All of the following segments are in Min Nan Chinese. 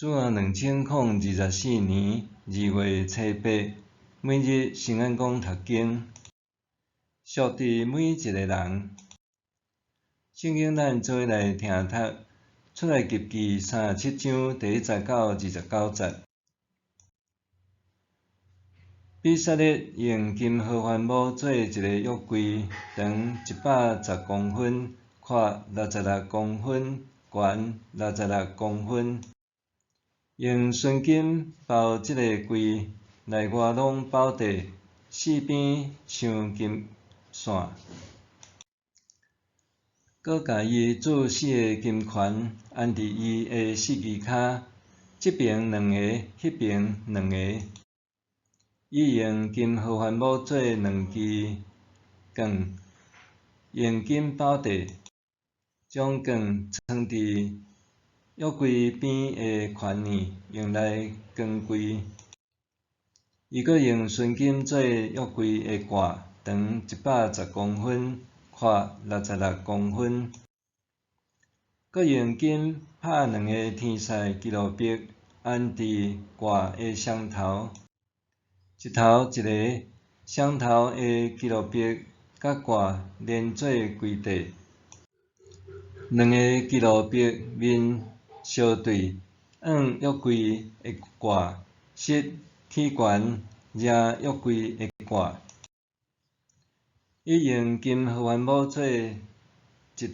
主后2024年2月初8，每日圣安讲读经，属伫每一个人。圣经咱做伙来听读，出埃及记37章第1节到29节。比撒列用金合欢木做一个约柜，长110公分，宽66公分，悬66公分。用纯金包这个柜，内外拢包地，四边鑲金线。阁共伊铸四个金环，安伫伊的四支跤，这爿两个，彼爿两个。伊用金合欢木做两支棍，用金包地，将棍藏伫约柜边的环里，用来扛柜。伊阁用纯金做约柜的盖，长110公分，宽66公分。阁用金拍两个天使基路伯，安伫盖的双头，一头一个，双头的基路伯佮盖连做规块。两个基路伯面相对，按约柜的盖，膝起悬，抓约柜的盖。伊用金合欢木做一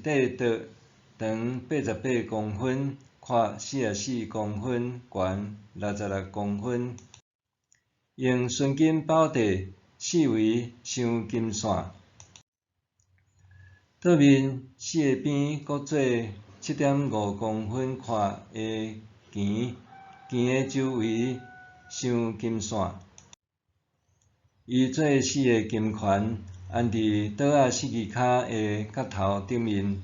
块桌，长88公分，宽44公分，悬66公分。用纯金包地，四围镶金线。桌面四个边阁做7.5公分宽的墘，墘的周围镶金线。伊做四个金环，安伫桌仔四支跤的角头顶面。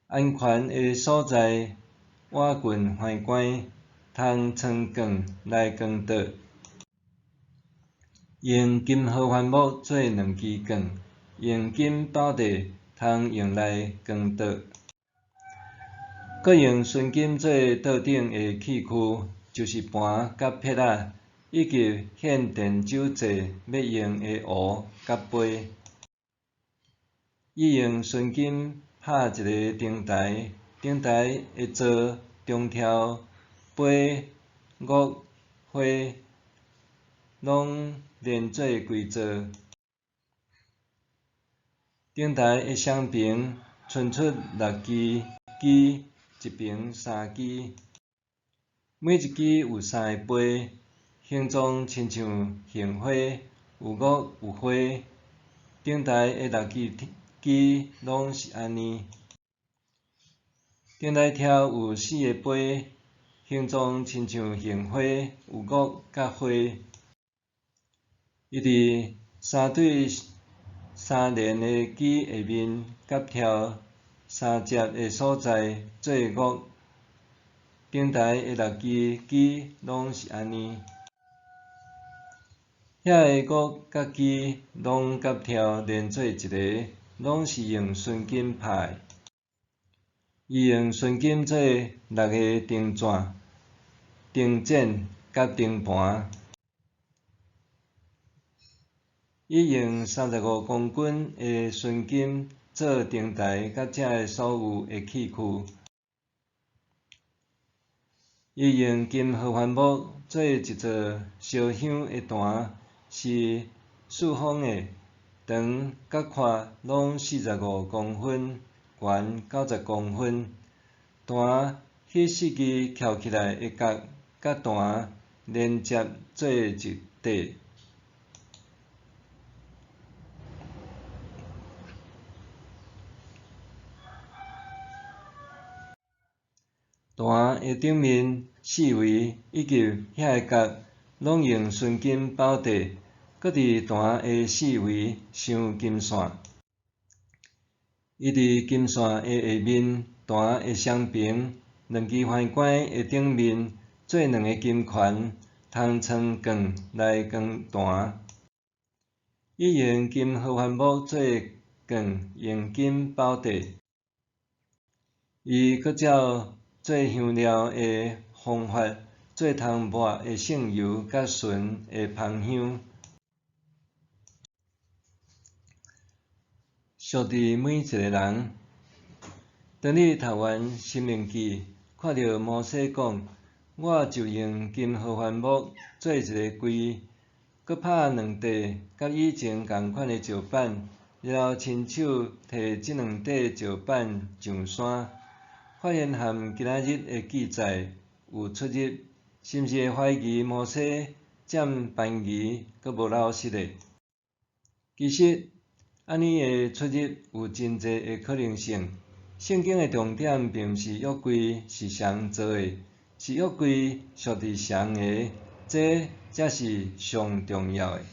安环的所在，倚近环关，通藏棍来扛桌。用金合欢木做两支棍，用金包地，通用来扛桌。阁用纯金做桌顶的器具，就是盘佮撇仔，以及献奠酒祭欲用的壶佮杯。伊用纯金拍一个灯台，灯台的座、中柱、杯、鈺、花，拢连做规座。灯台的双爿伸出六支枝，一爿三支，每一支有三个杯，形状亲像杏花，有鈺有花。灯台的六支枝拢是按呢。灯台柱有四个杯，形状亲像杏花，有鈺佮花。伊伫三对三连的枝下面佮柱相接的所在做鈺。灯台的六支枝拢是按呢。遐个鈺佮枝拢佮柱连做一个，拢是用纯金拍的。伊用纯金做六个灯盏、灯盏佮灯盘。伊用35公斤的纯金做灯台佮遮的所有的器具。伊用金合欢木做一座烧香的坛，是四方的，长佮宽拢45公分，悬90公分。坛彼四支翘起来的角佮坛连接做一块。坛的顶面、四围以及遐个角，拢用纯金包地，阁伫坛的四围镶金线。伊伫金线的下面，坛的双爿，两支环关的顶面，做两个金环，通藏棍来扛坛。伊用金合欢木做棍，用金包地。伊阁照做香料的方法，做通抹的圣油佮纯的芳香。属佇每一个人。當你讀完《申命記》，看著摩西講：我就用金合歡木做一个櫃，閣拍兩塊佮以前仝款的石板，然後親手提這兩塊石板上山。發現和今仔日的記載有出入，是毋是會懷疑摩西佔便宜閣無老實的？其實，按呢的出入有真濟的可能性。聖經的重點並毋是約櫃是誰做的，是約櫃屬佇誰的，這才是上重要的。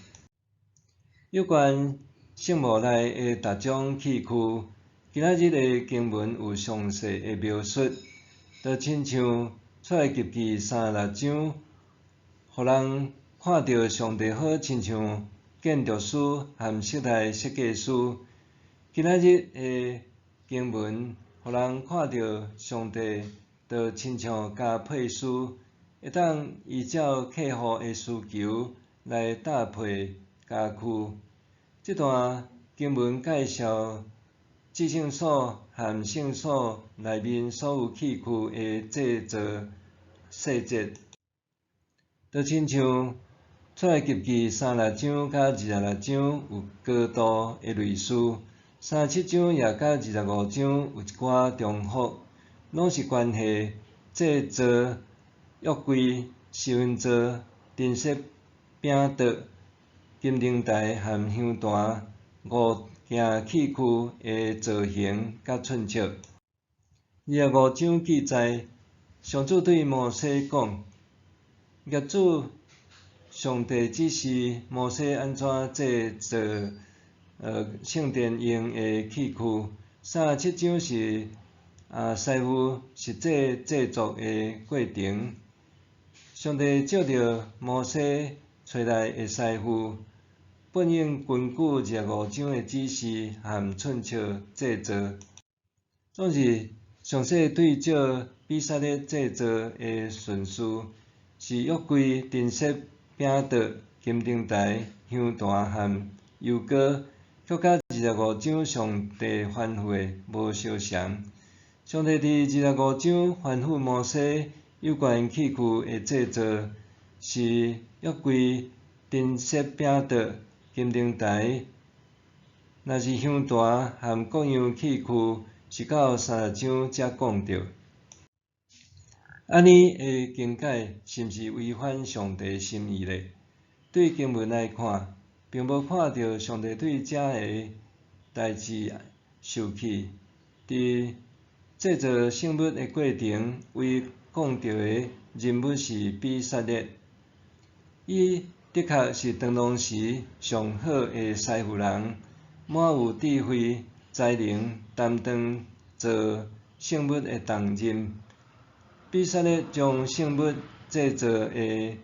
有關聖幕內的逐種器具，今仔日的經文有詳細的描述，就親像出埃及記36章，予人看著上帝好親像建築師和室內設計師。今仔日的經文，予人看著上帝就親像加配師，會當依照客戶的需求來搭配家具。這段經文介紹至聖所和聖所內面所有器具的製造細節，就親像出埃及記36章佮26章有高度的類似，37章也佮25章有一寡重複，攏是關係製造約櫃、施恩座、陳設餅桌、金燈臺和香壇五件器具的造型佮寸尺。25章記載，上主對摩西講：業主上帝指示摩西按怎製造聖殿用的器具。37章是師傅實際製作的過程。上帝藉著摩西揣來的師傅，本應根據25章的指示和寸尺製造。總是詳細對照比撒列製造的順序，是約櫃、陳設餅桌、金燈臺、香壇和油膏，卻佮25章上帝吩咐的無相仝。上帝佇25章吩咐摩西有關器具的製造，是約櫃、陳設餅桌、金燈臺，若是香壇和各樣器具，是到30章才講著。按呢的更改，是毋是違反上帝心意咧？對經文來看，並無看著上帝對這个代誌受氣。佇製造聖物的過程，唯一講著的人物是比撒列，伊的確是當時上好的師傅人，滿有智慧、才能，擔當做聖物的重任。比撒列將聖物製造的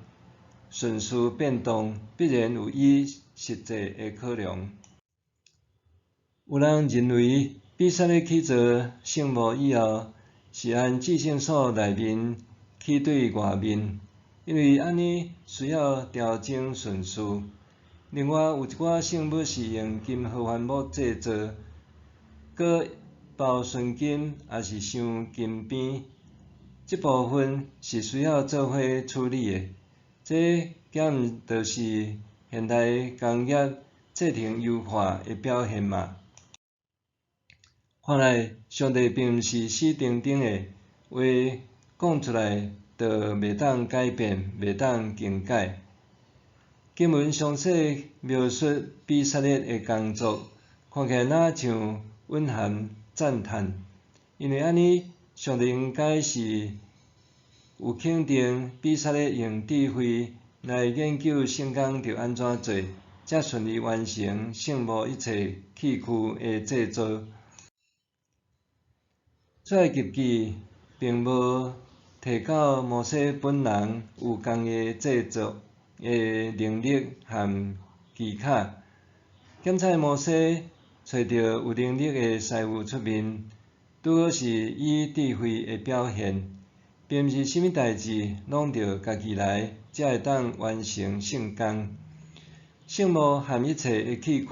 順序變動，必然有伊實際的考量。有人認為，比撒列起造聖幕以後，是按至聖所內面起對外面，因為按呢需要調整順序。另外，有一寡聖物是用金合歡木製造，閣包純金，抑是鑲金邊，這部分是需要做伙處理的。這敢毋就是現代工業製程優化的表現嗎？看來上帝並毋是死釘釘的，話講出來就袂當改變，袂當更改。經文詳細描述比撒列的工作，看起來若像蘊含讚嘆，因為按呢，上帝應該是有肯定比撒列用智慧來研究聖工著按怎做，才順利完成聖幕一切器具的製作。出埃及記並無提到摩西本人有工藝製作的能力和技巧。檢採摩西揣著有能力的師傅出面，拄好是伊智慧的表現，並毋是啥物代誌攏著家己來，才會當完成聖工。聖幕和一切的器具，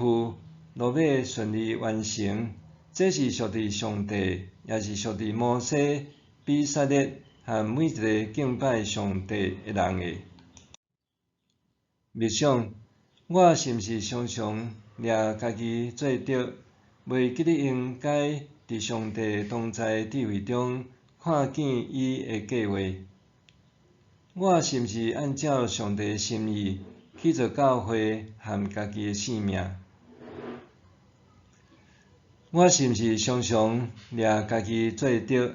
落尾順利完成，這是屬佇上帝，也是屬佇摩西、比撒列和每一个敬拜上帝的人的。默想，我是毋是常常掠家己做著，袂記得應該佇上帝同在智慧中看見伊的計劃？我是毋是按照上帝的心意去做教會和家己的性命？我是毋是常常掠家己做著，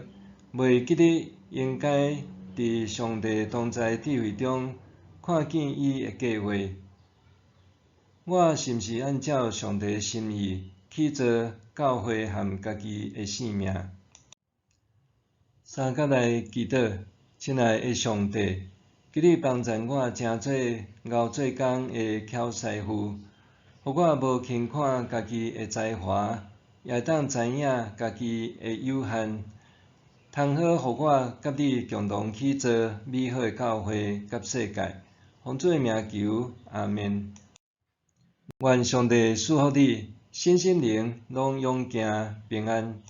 袂記得應該佇上帝同在智慧中看見伊的計劃？我是毋是按照上帝的心意去做教會和家己的性命？三佮來祈禱，親愛的上帝，求你幫贊我成做𠢕做工的巧師傅，予我無輕看家己的才華，也會當知影家己的有限，通好予我佮你共同去做美好的教會佮世界。奉主的名求，阿們。願上帝賜福你，身心靈攏勇健平安。